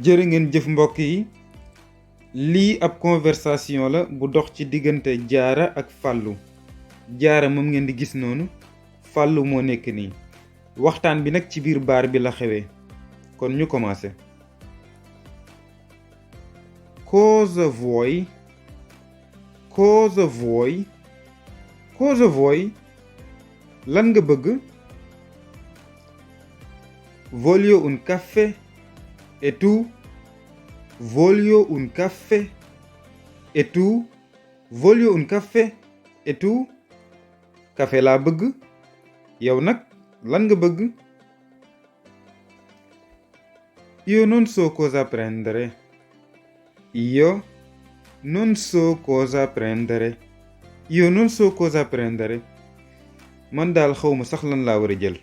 jërë ngeen jëf mbokk yi lii ab conversation la bu dox ci diggante Jaara ak Fàllu. Jaara moom ngeen di gis noonu, Fàllu moo nekk nii. waxtaan bi nag ci biir baar bi la xewee, kon ñu commencé. Cosa vuoi? Cosa vuoi? Cosa vuoi? Lan nga bëgg? Voglio un caffè. E tu? Voglio un caffè. E tu? Voglio un caffè. E tu? Café laa bëgg. Yow nag lan nga bëgg? Io non so cosa prendere. Io non so cosa prendere. Io non so cosa prendere. Man daal xawma sax lan laa war a jël.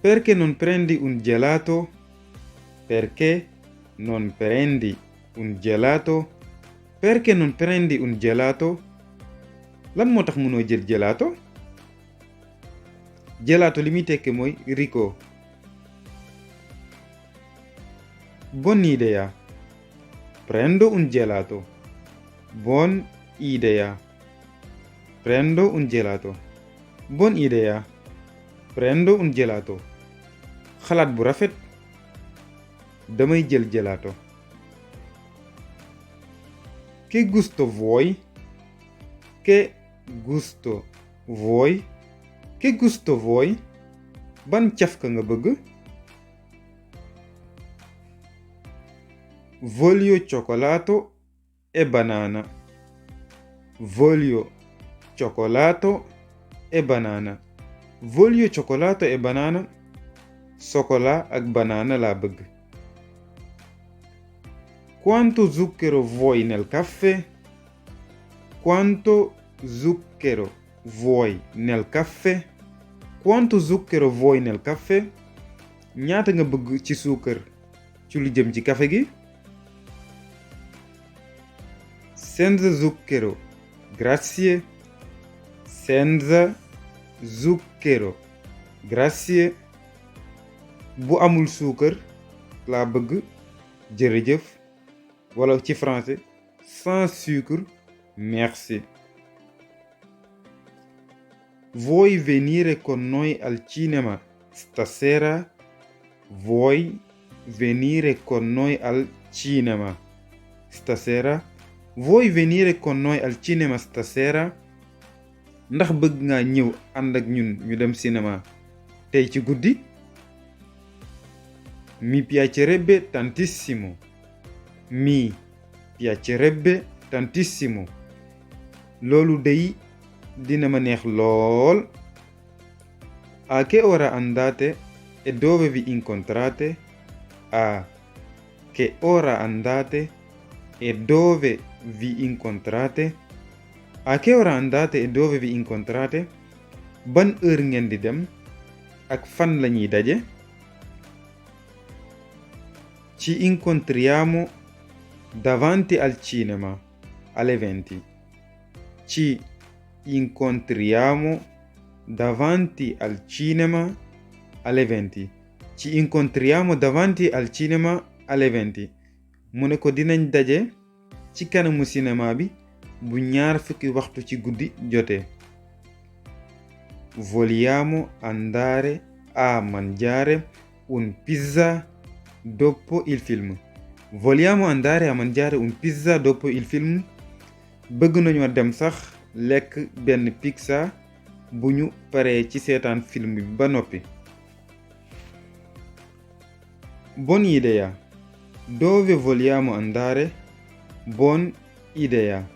Perché non prendi un gelato? Perché non prendi un gelato? Perché non prendi un gelato? Lan moo tax mënoo jël gelato? Gelato li muy tekki mooy Rico. Buona idea. Prendo un gelato. Buona idea. Prendo un gelato. Buona idea. Prendo un gelato. Xalaat bu rafet. Damay jël gelato. Che gusto vuoi? Che gusto vuoi? Che gusto vuoi? Ban cafka nga bëgg? Voglio cioccolato e banana. Voglio cioccolato e banana. Voglio cioccolato e banana. Chocolat ak banana laa bëgg. Quanto zucchero vuoi nel caffè? Quanto zucchero vuoi nel caffè? Quanto zucchero vuoi nel caffè? Ñaata nga bëgg ci suukar ci lu jëm ci café gi? Senza zucchero. Grazie. Senza zucchero. Grazie. Bu amul suukar laa bëgg. Jërëjëf. Wala ci français. Sans sucre. Merci. Vuoi venire con noi al cinema stasera? Vuoi venire con noi al cinema stasera? Vuoi venire con noi al cinema stasera? Ndax bëgg nga ñëw ànd ak ñun ñu dem cinéma tey ci guddi? Mi piacerebbe tantissimo. Mi piacerebbe tantissimo. Loolu dey dina ma neex lool. A che ora andate e dove vi incontrate? A che ora andate e dove vi incontrate? A che ora andate e dove vi incontrate? Ban heure ngeen di dem ak fan lañuy daje? Ci incontriamo davanti al cinema alle 20. Ci incontriamo davanti al cinema alle 20. Ci incontriamo davanti al cinema alle 20. Mu ne ko dinañ daje ci kanamu cinéma bi bu 20 waxtu ci guddi jotee. Vogliamo andare a mangiare un pizza dopo il film. Vogliamo andare a mangiare un pizza dopo il film. Bëgg nañoo dem sax lekk benn pizza bu ñu paree ci seetaan film bi ba noppi. Buona idea. Dove vogliamo andare? Buona idea.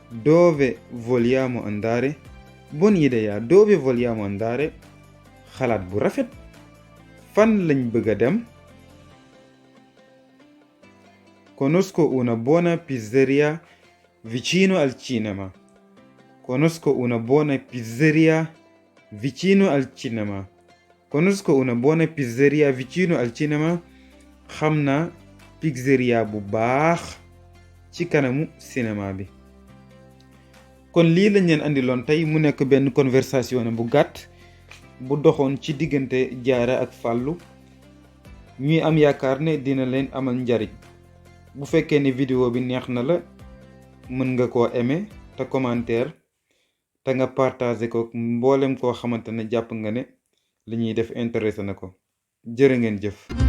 Dove vogliamo andare? Buona idea. Dove vogliamo andare? Xalaat bu rafet. Fan lañ bëgg a dem? Conosco una buona pizzeria vicino al cinema. Conosco una buona pizzeria vicino al cinema. Conosco una buona pizzeria vicino al cinema. Xam naa pizzeria bu baax ci kanamu cinéma bi. Kon lii lañ leen andiloon tey mu nekk benn conversation bu gàtt bu doxoon ci diggante Jaara ak Fàllu. ñuy am yaakaar ne dina leen amal njariñ. bu fekkee ne vidéo bi neex na la mën nga koo aimer te commentaire te nga partager ko mboolem koo xamante ne jàpp nga ne li ñuy def intéressé na ko. jërë ngeen jëf.